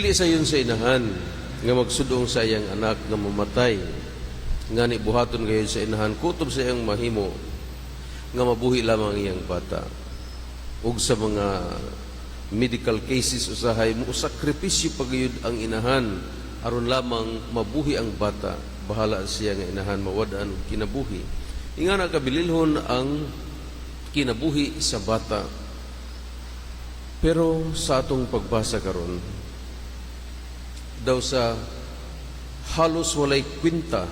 Dili sayon sa inahan nga magsudong sa iyang anak nga mamatay. Ngani buhaton gayud sa inahan kutob sa iyang mahimo nga mabuhi lamang ang iyang bata. Ug sa mga medical cases, usahay mo sakripisyo pa gayud ang inahan aron lamang mabuhi ang bata. Bahala siya nga inahan mawad-an og kinabuhi. Ingana kabililhon ang kinabuhi sa bata. Pero sa atong pagbasa karon, daw sa halos walay kwenta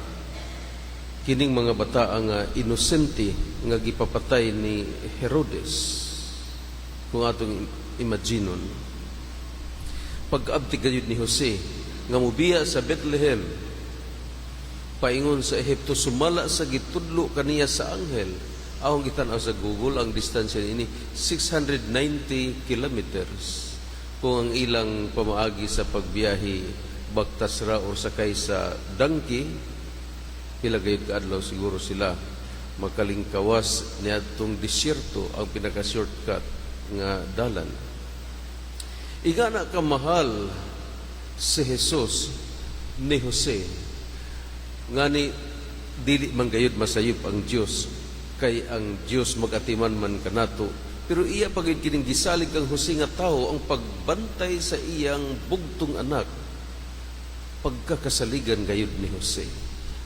kining mga bata nga inosente nga gipapatay ni Herodes. Kung atong imaginon, pagkaabti gayud ni Jose nga mubiya sa Bethlehem paingon sa Ehipto sumala sa gitudlo kaniya sa anghel. Akong gitan-aw sa Google, ang distansya niini 690 kilometers. Kung ang ilang pamaagi sa pagbiyahe baktas ra or sakay sa donkey, pila gayud kaadlaw siguro sila makalingkawas niadtong disyerto, ang pinaka shortcut nga dalan. Ingana kamahal si Jesus ni Jose. Ngani dili man gayud masayop ang Dios, kay ang Dios magatiman man kanato, pero iya pa gayud kining gisalig kang Jose nga tawo ang pagbantay sa iyang bugtong anak. Pagkakasaligan gayud ni Jose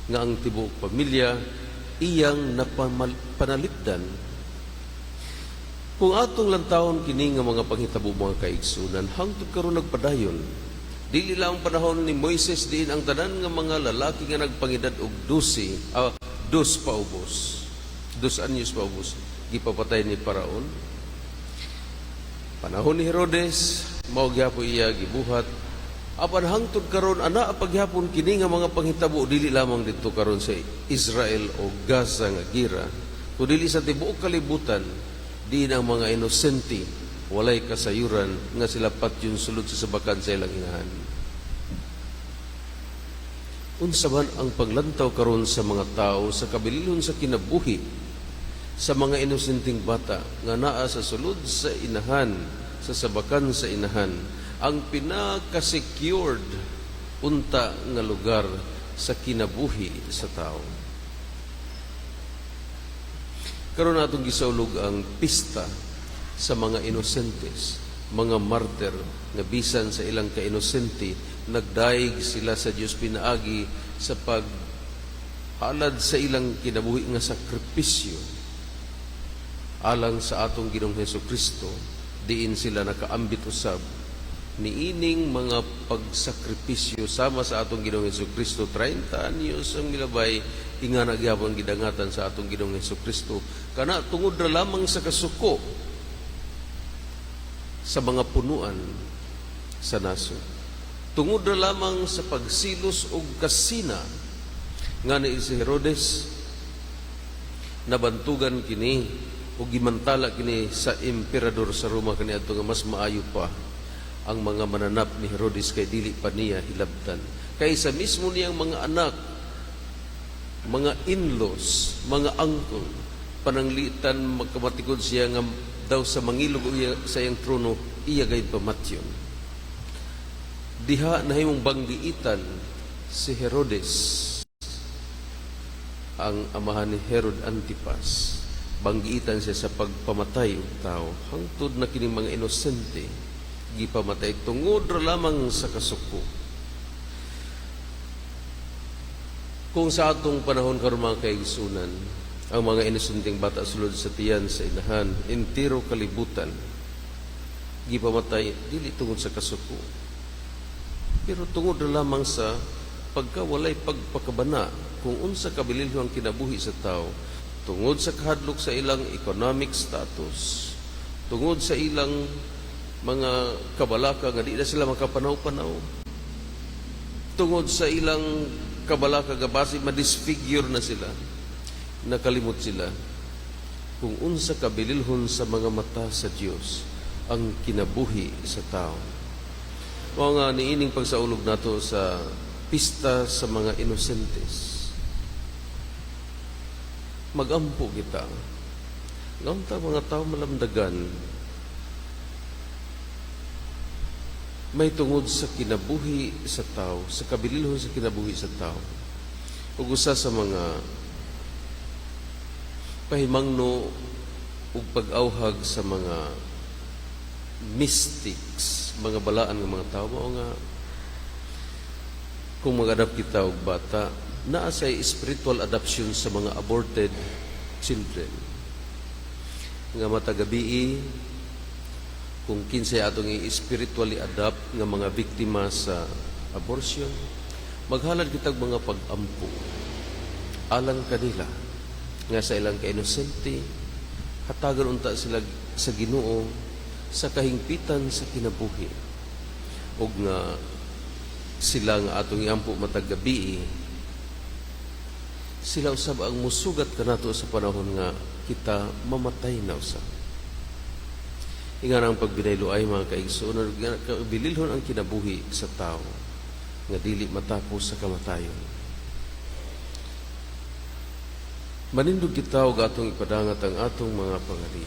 nga ang tibuok pamilya iyang napanalipdan. Kung atong lantawon kini nga mga panghitabo, mga kaigsunan, hangtod karon nagpadayon. Dili lang ang panahon ni Moises diin ang tanan nga mga lalaki nga nagpangedad og 12, dos paubos, 2 anyos paubos, gipapatay ni Paraon. Panahon ni Herodes, mao gyapon iya gibuhat. Apan hangtod karon anaa pa gyapon kini nga mga panghitabo, dili lamang didto karon sa Israel o Gaza nga gira, kundi sa tibuok kalibutan, di ang mga inosente walay kasayuran nga sila patyon sulod sa sabakan sa ilang inahan. Unsa man ang paglantaw karon sa mga tao sa kabililhon sa kinabuhi sa mga inosenteng bata nga naa sa sulod sa inahan, sa sabakan sa inahan, ang pinaka-secured unta nga lugar sa kinabuhi sa tao? Karon atong gisaulog ang pista sa mga inosentes, mga martyr nga bisan sa ilang kainosente, nagdayeg sila sa Dios pinaagi sa paghalad sa ilang kinabuhi nga sakripisyo alang sa atong Ginoong Hesus Kristo, diin sila nakaambit usab niining mga pagsakripisyo sama sa atong Ginoong Hesus Kristo. 30 anyos ang milabay, ingana gyapon gidangatan sa atong Ginoong Hesus Kristo kana tungod ra lamang sa kasuko sa mga punuan sa nasod, tungod ra lamang sa pagsilos og kasina. Ngani si Herodes nabantugan kini o gimantala kini sa emperador sa Roma kaniadto nga mas maayo pa ang mga mananap ni Herodes kay dili pa niya hilabtan kaysa mismo niyang mga anak, mga in-laws, mga uncle. Pananglitan magkamatikod siya nga daw sa mangilog iya sa iyang trono, iya gayud pamatyon. Diha nahimong banggiitan si Herodes, ang amahan ni Herod Antipas. Banggiitan siya sa pagpamatay og tao. Hangtod na kining mga inosente gipamatay tungod ra lamang sa kasuko. Kung sa atong panahon karon, mga kaigsunan, ang mga inosenteng bata sulod sa tiyan sa inahan, entero kalibutan, gipamatay dili tungod sa kasuko, pero tungod na lamang sa pagkawalay pagpakabana kung unsa kabililho ang kinabuhi sa tao, tungod sa kahadlok sa ilang economic status, tungod sa ilang mga kabalaka nga di na sila makapanaw-panaw, tungod sa ilang kabalaka nga basi madisfigure na sila. Nakalimot sila kung unsa kabililhon sa mga mata sa Dios ang kinabuhi sa tao. Mao nga niining pagsaulog nato sa pista sa mga inosentes, magampo kita nga unta mga tao malamdagan. May tungod sa kinabuhi sa tao, sa kabililhon sa kinabuhi sa tao. Ug usa sa mga pahimangno ug pag-awhag sa mga mystics, mga balaan nga mga tao, mao nga kung mag-adopt kita og bata, naa say spiritual adoption sa mga aborted children. Nga matag gabii, kung kinsay atong i-spiritually adopt nga mga biktima sa abortion, maghalad kitag mga pag-ampo alang kanila nga sa ilang ka-inosente, hatagan unta sila sa Ginoo sa kahingpitan sa kinabuhi ug nga sila nga atong iampo matag gabii, sila usab ang musugat kanato sa panahon nga kita mamatay na usab. Ingana ang pagbinayloay, mga kaigsuonan, kabililhon ang kinabuhi sa tao nga dili matapos sa kamatayon. Manindog kita ug atong ipadangat ang atong mga pangaliyo.